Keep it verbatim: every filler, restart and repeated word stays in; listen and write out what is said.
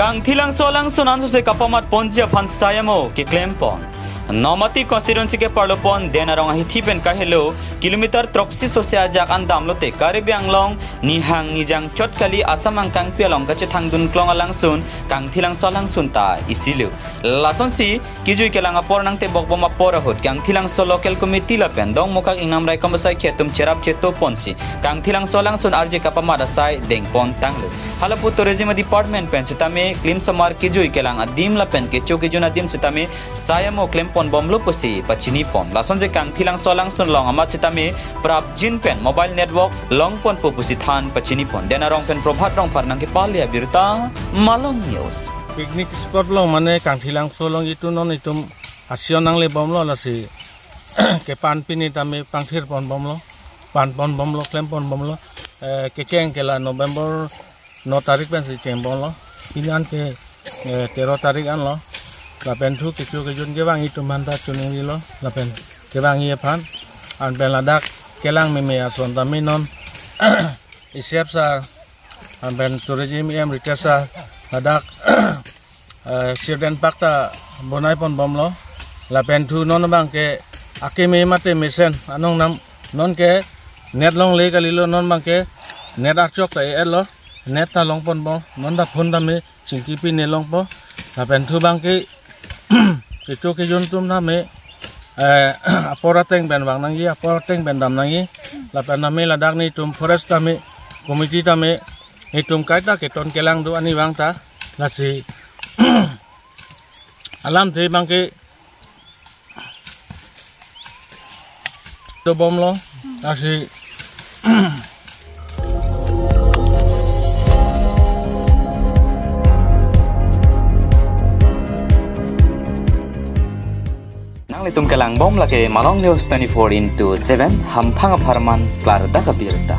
Kangthilangso alangsun ansose kapamat ponji aphan sai amo keklem pon. Nomati constituency ke parlo pon Den Arong ahithi pen kahelo kilometer throksi sose ajak an damlote Karbi Anglong nihang nijang chot kali Assam angkangpi along kachethangdun klong alangsun Kangthilangso alangsun ta isi lo. Lasonsi kejui kelang apor nangtebok bom apor ahut Kangthilangso local committee lapen Dongmukak Ingnam Raikom asai khe atum cherap cheto ponsi Kangthilangso alangsun arje kapamat asai dengpon tanglo. Halapu tourism department pen sitame klimsomar kejui kelang adim lapen kecho kejun adim sitame sai amo klem pon bomlo pusi pachini pon. Lasonsi Kangthilangso alangsun along amat sitame prapjin pen mobile network long ponpo pusi than pachini pon. Den Arong pen Prabhat Rongphar nangkepale abirta Malong News. Picnic spot along mane Kangthilangso along itum non itum asion nangle bomlo, lasi kepan pini tame pangthir pon bomlo, pan pon bomlo, klem pon bomlo. Eh, kecheng ke la November no tarik pensi cheng bomlo. Pini an ke, eh, tero tarik anlo. Lapen thu kecho kejun kevang itum aphan ta choningri lo. Lapen kevangji aphan. Anpen ladak kelang meme ason tame non isep sa, anpen tourism E M Ritesh sa, ladak, eh, Children Park ta bonai pon bomlo. Lapen thu non abang ke akeme mate mesen anong nam, non ke net longle kalilo, non abang ke net archok ta e-et lo, net ta long pon bom, non ta phone tame chingki pine longpo. Lapen thu abang ke kecho kejun atum tame, eh, apor ateng pen vang nangji, apor ateng pen dam nangji. Lapen tame ladak netum forest tame, committee tame, netum kaita keton kelang do ani vang ta, lasi alamthe abang ke to bomlo, lasi nanglitum kelang bom lake Malong News twenty-four into seven, hamphang apharman klardak abirta.